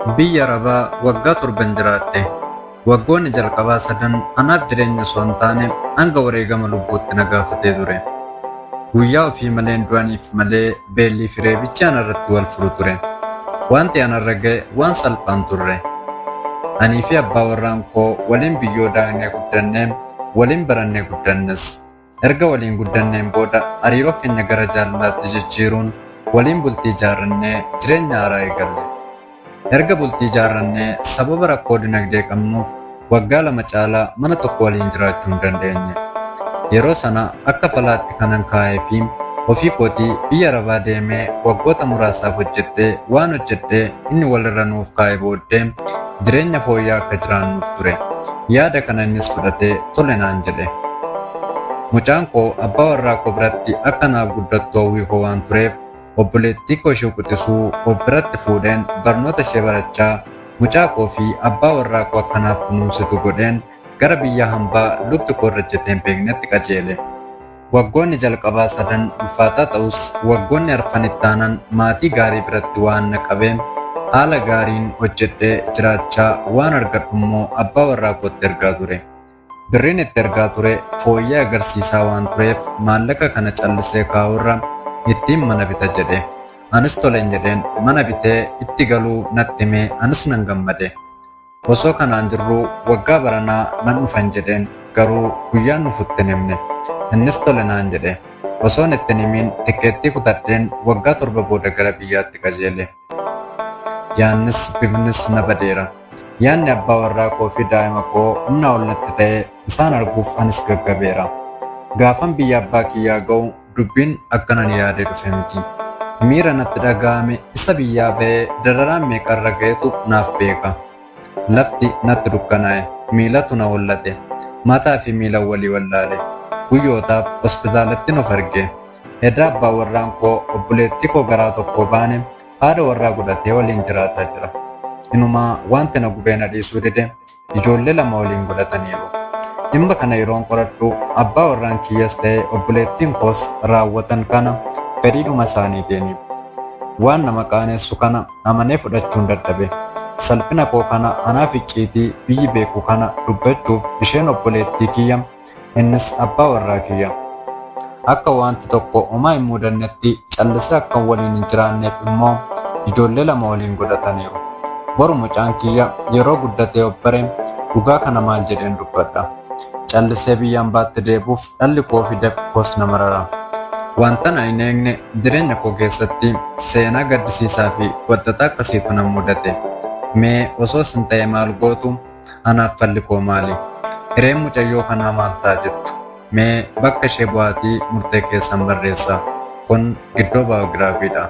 Biyya Arabaa waggaa torban jiraadhe. Waggoonni jalqabaa sadan anaaf jireenya osoo hin taane hanga wareegama lubbuutti na gaafatee ture. Guyyaa ofii maleen du'aniif malee beellii fi reebichi anarratti wal furu ture. Wanti anarra ga'e waan salphaan turre. Anii fi abbaa warraan koo waliin biyyoo daaknee guddannee waliin barannee guddannes. Erga waliin guddanneen booda hariiroo keenya gara jaalalaatti jijjiiruun waliin bultii ijaarrannee jireenya haaraa eegalle. Erga bultii ijaarrannee sababa rakkoo dinagdee qabnuuf waggaa 2 caalaa mana tokko waliin jiraachuu hin dandeenye. Yeroo sana akka falaatti kanan kaa'ee fi ofii kootii biyya Arabaa deemee waggoota muraasaaf hojjedhee waan hojjedhee inni walirra nuuf kaa'e booddee jireenya fooyya'aa akka jiraannuuf ture. Yaada kana innis fudhatee tole naan jedhe. Mucaan koo abbaa warraa koo biratti akka naaf guddattu hawwii koo waan tureef obboleettii koo ishee quxisuu of biratti fuudheen barnoota ishee barachaa mucaa koo fi abbaa warraa koo akka naaf kunuunsitu godheen gara biyya hambaa lukti koo irra ejjetee hin beeknetti qajeele. Waggoonni jalqabaa sadan ulfaataa ta'us waggoonni arfan ittaanan maatii gaarii biratti waan na qabeen haala gaariin hojjedhee jiraachaa waan argadhummoo abbaa warraa kootti ergaa ture. Birriin itti ergaa ture fooyyee agarsiisaa waan tureef maallaqa kana callisee kaa'uurra ittiin mana bita jedhe. Anis tolen jedheen mana bitee itti galuu natti himee anis nan gammade. Osoo kanaan jirruu waggaa baranaa nan dhufan jedheen garuu guyyaan dhufu itti hin himne. Innis tole naan jedhe. Osoon itti hin himiin tikkeettii kutadheen waggaa 7 booda gara biyyaatti qajeele. Yaannis bifnis na badeera. Yaanni abbaa warraa koo fi daa'ima koo humnaa ol natti ta'ee isaan arguuf anis gaggabeera. Gaafan biyya abbaa kiyyaa ga'u dubbiin akkan ani yaadee dhufe miti. Miira natti dhaga'ame isa biyyaa ba'ee dararaan meeqa irra ga'etu naaf beeka. Lafti natti dukkanaa'e. Miilatu na hollate. Mataa fi miilan walii wallaale. Guyyootaaf hospitaalattin of arge. Edaa abbaan warraan koo obboleettii koo garaa tokkoo baane haadha warraa godhatee waliin jiraataa jira. Inumaa wanti na gubee na dhiisuu dide ijoollee 2 waliin godhataniiru. Dhimma kana yeroon qoradhu abbaa warraan kiyyas ta'e obboleettiin koos raawwatan kana fedhiidhuma isaaniitiini. Waan nama qaanessu kana amanee fudhachuun dadhabe. Salphina koo kana anaaf icciitii biyyi beeku kana dubbachuuf isheen obboleettii kiyya innis abbaa warraa kiyya. Akka wanti tokko homaa hin mudannetti callisee akkan waliin hin jiraanneef immoo ijoollee 2 waliin godhataniiru. Boru mucaan kiyya yeroo guddatee of bare dhugaa kana maal jedheen dubbadha? Callisee biyya ambaatti deebi'uuf dhalli koo fi dafqi koos na marara. Wantan ani hin eegne jireenya koo keessatti seenaa gaddisiisaa fi walxaxaa akkasiitu na mudate. Mee osoo isin ta'ee maal gootu? Anaaf falli koo maali? Hireen mucayyoo kanaa maal ta'a jettu? Mee bakka ishee bu'aatii murtee keessan barreessaa. Kun Giddoo Baayogiraafiidha.